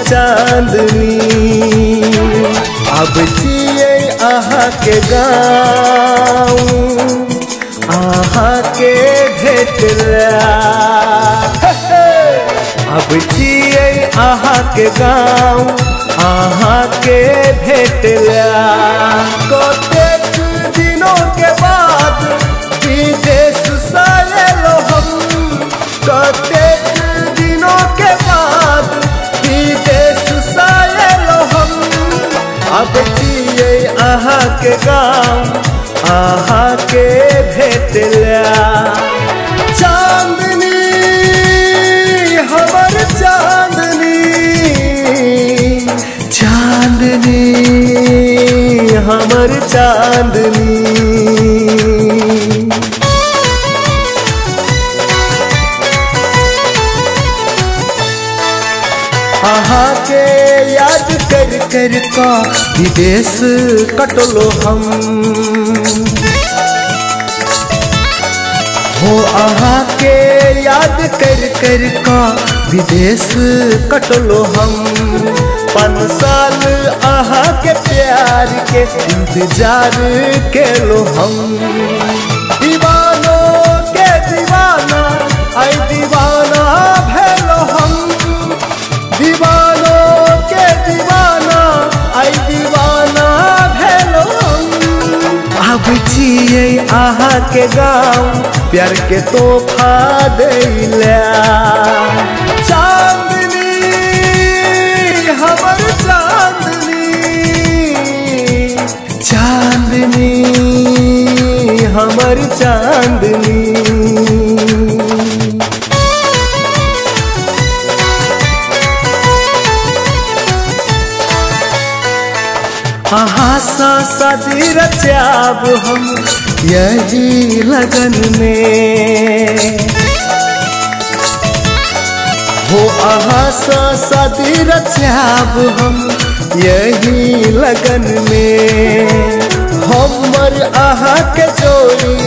चांदनी। अब जिए अहाँ के गाँव अहाँ के भेटला। अब जिए अहाँ के गाँव अहाँ के भेटला। कतेक दिनों के बाद विदेश से एलो हम, कतेक दिनों के बाद विदेश से एलो हम। अब जिए अहाँ के गाँव अहाँ के भेटला। चांदनी हमर चांदनी, चांदनी हमर चांदनी। अहाँ के याद कर कर का विदेश कटलो हम, हो अहाँ के याद कर कर का विदेश कटलो हम। 5 साल अहाँ के प्यार के इंतजार केलो हम। दीवानों के दीवाना आई दीवाना भेलो हम, दीवानों के दीवाना आई दीवाना भेलो हम। अब जिए अहाँ के गाँव प्यार के तोहफा दैला। चांदनी हमर चांदनी, चांदनी हमर चांदनी। अहाँ सा शादी रचाब हम यही लगन में, हो अहाँ सा शादी रचाब हम यही लगन में। हमर अहाँ के जोड़ी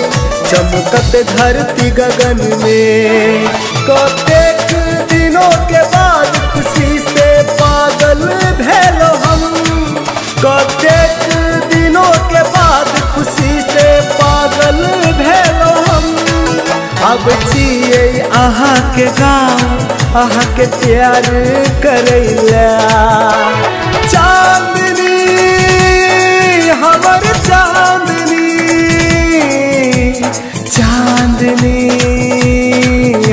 चमकत धरती गगन में। कतेक दिनों के बाद खुशी से पागल भेलो हम, कतेक दिनों के बाद खुशी से पागल भेलो हम। अब जिए अहाँ के गाँव अहाँ के प्यार करैला। चांदनी हमर चांदनी, चांदनी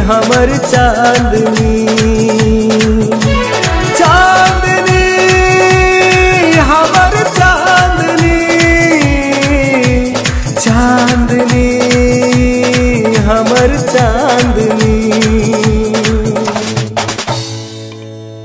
हमर चांदनी।